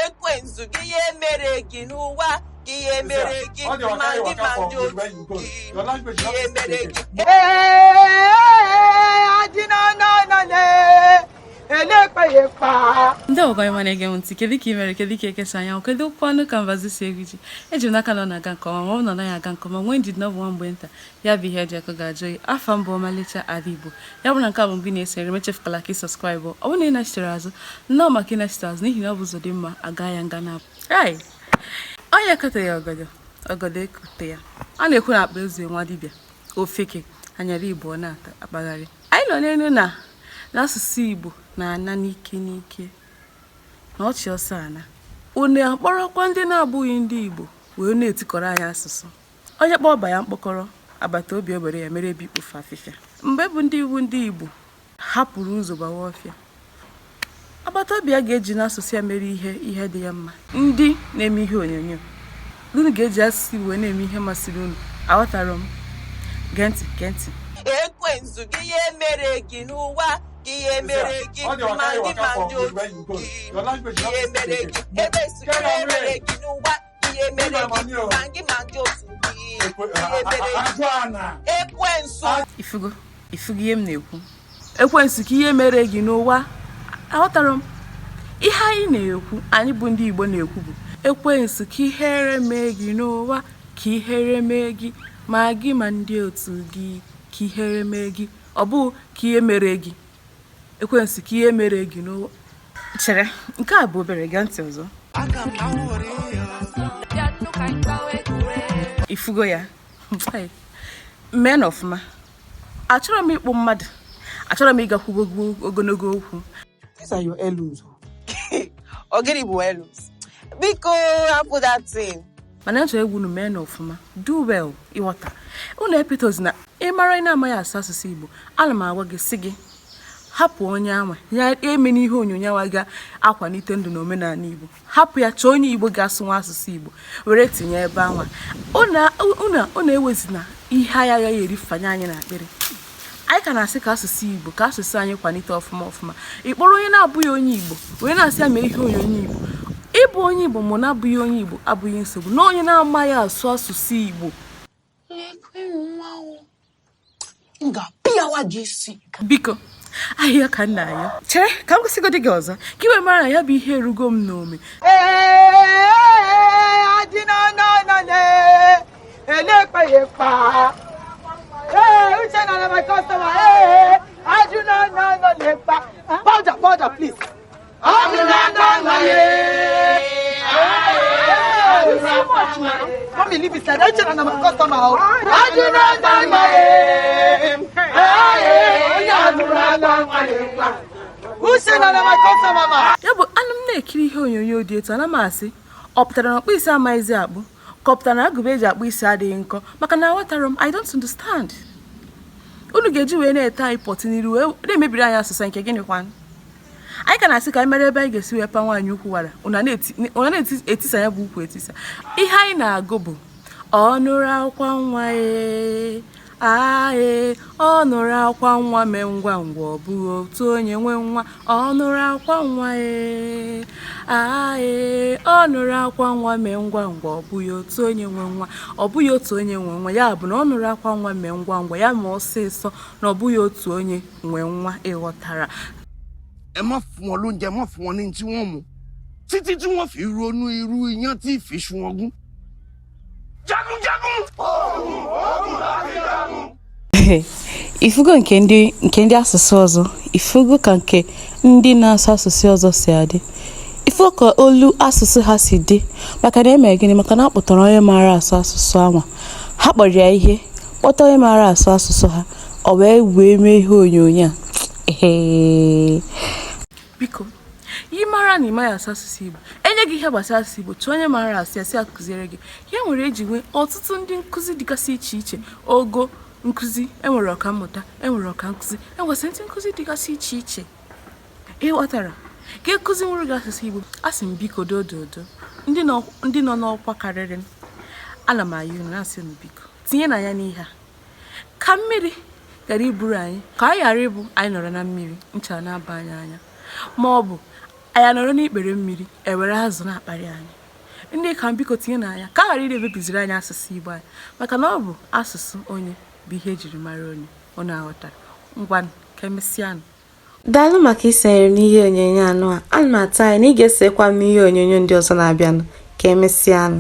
Ekwensu gị ihe mere gị n'ụwa gị ihe mere gị All the ma waka ndị waka ma for ndị where otu you go. gị Your language you ihe have to mere speak gị. again. Ndị ọgọ ịma na-ege m ntị, kedu ka ị mere? Kedu ka ekesa anyanwụ? Kedu kwanụ ka mbazi si eri ji? Eji m n'aka na ọ na-aga nke ọma. Ma ọ bụ na ọ naghị aga nke ọma, nwee ndidi na ọ bụ nwa mgbe nta. Ya bụ ihe eji akụ ga-ajụ oyi. Afa mbụ ọmalịcha ada Igbo ya bụ na nke a bụ mgbe ị na-esere, emechefukwala ka ị subscribe. Ọ bụrụ na ị nachitere azụ, nnọọ maka ịnachitere azụ, n'ihi na ọ bụ ụzọ dị mma aga ya nga na ai onye ekoteghị ọgọdọ, ọgọdọ ekote ya. A na-ekwu na akpa eze nwa dibịa ofeke anyara Igbo ọ na-akpagharị. Anyị nọ n'elu na n'asụsụ Igbo na-ana n'ike n'ike na ọchị ọsọ ana. Unu akpọrọkwa ndị na-abụghị ndị Igbo wee na-etikọrọ anyị asụsụ. Onye kpọọ ọba ya mkpọkọrọ, agbata obi obere ya mere ebe ikpofu afịfịa. Mgbe bụ ndị iwu ndị Igbo hapụrụ ụzọ gbawa ọfịa, agbata obi ya ga-eji n'asụsụ ya mere ihe ihe dị ya mma. Ndị na-eme ihe onyonyo, unu ga-eji asụsụ Igbo wee na-eme ihe masịrị unu. Aghọtara m. Gee ntị, gee ntị. Ekwensu gị ihe mere gị n'ụwa gị ihe mere gị All the ma waka ndị waka ma for ndị where otu you go. gị Your language you ihe have to mere speak gị. again. Ekwensu gị Get ihe mere away. gị n'ụwa gị ihe mere Leave my gị money, oh. ma gị ma ndị otu gị ihe mere gị. Ajụana. Ekwensu. Ifugo, ifugo ihe m na-ekwu. Ekwensu ka ihe mere gị n'ụwa. Aghọtara m ihe anyị na-ekwu. Anyị bụ ndị Igbo na-ekwu bụ ekwensu ka ihere mee gị n'ụwa, ka ihere mee gị, ma gị ma ndị otu gị, ka ihere mee gị. Ọ bụ ka ihe mere gị. Ekwensu ka ihe mere gị n'ụwa. Chere, nke a bụ obere. Gee ntị ọzọ. Ifugo ya mee na ọfụma. Achọrọ m ịkpụ mmadụ, achọrọ m ịgakwugo ogologo okwu. These are your heirlooms. Ọ gịnị bụ heirlooms? Biko hapụ that thing. Mana nchọrọ egwu unu mee na ọfụma, do well. Ịghọta unu epetozi na ị mara ị na-amaghị asụ asụsụ Igbo, ana m agwa gị, sị gị hapụ onye anwa ya eme n'ihe onyonyo anwa ga-akwalite ndụ na omenala Igbo. Hapụ ya, chọọ onye Igbo ga-asụnwa asụsụ Igbo were tinye ebe anwa. Unu ewezina ihe anyị agaghị erifanye anyị n'akpịrị. Anyị ka na-asị ka asụsụ Igbo, ka asụsụ anyị kwalite ọfụma ọfụma. Ị kpọrọ onye na-abụghị onye Igbo wee na-asị ya mee ihe onyonyo Igbo. Ịbụ onye Igbo ma na-abụghị onye Igbo abụghị nsogbu na onye na-amaghị asụ asụsụ Igbo. M ga-apịawa gị isi. Biko, ahịhịa ka nna ya. Chere ka m kwụsịgodị gị ọzọ ka ị wee mara na ya bụ ihe erugo m n'ome. Powder, powder, please. So much now. Mommy, leave it like that. Uche na my customer. Uche na my customer ma. Ya bụ ana m na-ekiri ihe onyonyo dị etu, ana m asị ọ pụtara na ọkpụ isi amaghịzi akpụ, ka ọ pụtara na agụba eji akpụ isi adịghị nkọ? Maka na aghọtara m, I don't understand. Unu ga-eji wee na-ete anyị pọtị n'iru wee na-emebiri anyị asụsụ nke gịnị kwanụ? Anyị ka na-asị ka anyị mere ebe anyị ga-esi wee pa nwaanyị ukwu wara. Unu na-etisa ya bụ ukwu etisa. Ihe anyị na-agụ bụ ọ nụrụ akwa nwa ee ae, ọ nụrụ akwa nwa mee ngwa ngwa, ọ bụghị otu onye nwe nwa. Ọ nụrụ akwa nwa ee ae, ọ nụrụ akwa nwa mee ngwa ngwa, ọ bụghị otu onye nwe nwa, ọ bụghị otu onye nwe nwa. Ya bụ na ọ nụrụ akwa nwa mee ngwa ngwa, ya ma ọsịsọ na ọ bụghị otu onye nwe nwa. Ịghọtara? Ẹ má fún wọn lóúnjẹ, má fún wọn ní tí wọ́n mu títí tí wọ́n fi ronú irú iyán tí ìfi sun wọn gún. Jagunjagun. Ifugo nke ndị asụsụ ọzọ, ifugo ka nke ndị na-asụ asụsụ ọzọ si adị, ifugo ka olu asụsụ ha si dị. Maka na eme gịnị? Maka na a kpọtara onye maara asụ asụsụ anwa ha kpọrọ ya ihe, kpọta onye maara asụ asụsụ ha, ọ wee wee mee ihe onyonyo a. Ee, biko, ị mara na ị maghị asụ asụsụ Igbo, enye gị ihe gbasara asụsụ Igbo, chọọ onye maara asụ ya, sị akụziere gị ya. Nwere eji nwee ọtụtụ ndị nkụzi dịgasị iche iche, ogo nkụzi enwere, ọkammụta enwere, ọka nkụzi enwesị, ndị nkụzi dịgasị iche iche. Ịghọtara ka ekụzi nwere gị asụsụ Igbo. A sị m biko, dododo, ndị nọ n'ọkwa karịrị m, ana m ayọ unu, na-asị unu biko, tinye na ya n'ihe a ka mmiri ghara iburu anyị, ka anyị ghara ịbụ anyị nọrọ na mmiri ncha na-aba anyị anya, ma ọ bụ Anyị anọrọ n'ikpere mmiri ewere azụ na-akparị anyị. Ndị ka m biko tinye n'anya ka a ghara ire emebiziri anyị asụsụ Igbo anyị, maka na ọ bụ asụsụ onye bụ ihe ejiri mara onye. Unu aghọtara? Ngwanụ, ka emesịanụ. Daalụ maka isonyere m n'ihe onyonyo anụ a. Ana m atụ anya na ị ga-esonyekwa m n'ihe onyonyo ndị ọzọ na-abịanụ. Ka emesịanụ.